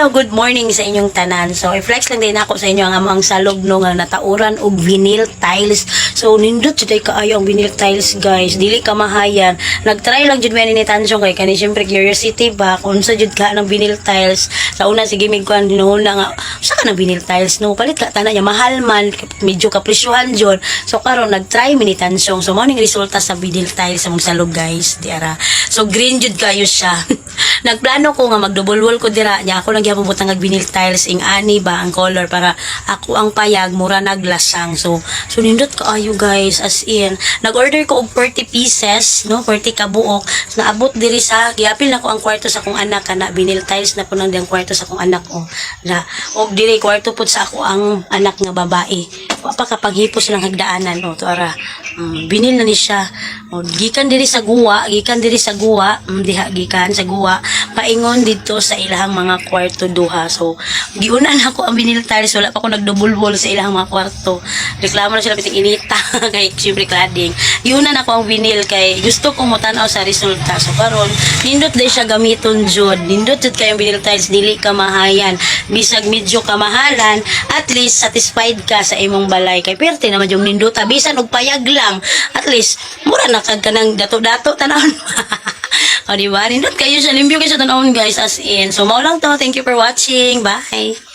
Hello, good morning sa inyong tanan. So, i-flex lang din ako sa inyo ang among salog, no, nga natauran og vinyl tiles. So, nindot jud ay kaayo ang vinyl tiles, guys. Dili ka mahayan. Nagtry lang jud mi ni Tansyong kay kani syempre curiosity ba kung unsa jud ka ng vinyl tiles. Sa una, sige mig kuan hinuhuna nga sa ka ng vinyl tiles, no. Palit ka tanan niya, mahal man, medyo kapresyuhan jud. So karon nagtry mi ni Tansyong. So mao ning resulta sa vinyl tiles sa among salog, guys. Di ara. So green jud kayo siya. Nagplano ko nga mag double wall ko dira niya, ako lang gyapon butang og vinyl tiles ing ani ba ang color para ako ang payag mura naglasang. So nindot kaayo, guys, as in. Nag-order ko og 40 pieces, no, 40 ka buok. So, naabot diri sa giapil na ko ang kwarto sa akong anak kana vinyl tiles na po nang diyang kwarto sa akong anak, oh. Na og diri kwarto pud sa ako ang anak nga babae. Wa pa kapaghipos lang hagdaanan, oh, to ara. Vinyl na ni siya. Oh, gikan diri sa guwa, gikan diri sa guwa, diha gikan sa guwa, paingon didto sa ilahang mga kwarto duha. So, giuna na ako ang vinyl tiles, wala pa ako nag-double wall sa ilahang mga kwarto. Reklamo na sila biting inita kay syempre cladding. Giuna na ako ang vinyl kay gusto kong motan-aw sa resulta. So karon, nindot din siya gamiton jud. Nindot jud kayong vinyl tiles, dili ka mahayan. Bisag medyo kamahalan, at least satisfied ka sa imong balay kay perte naman yung nindota bisan og payag lang. At least mura na kag kanang dato-dato tanawon. O, di ba? Nindot kayo siya. Limpyo kayo sa tanawon, guys. As in. So, mao lang to. Thank you for watching. Bye!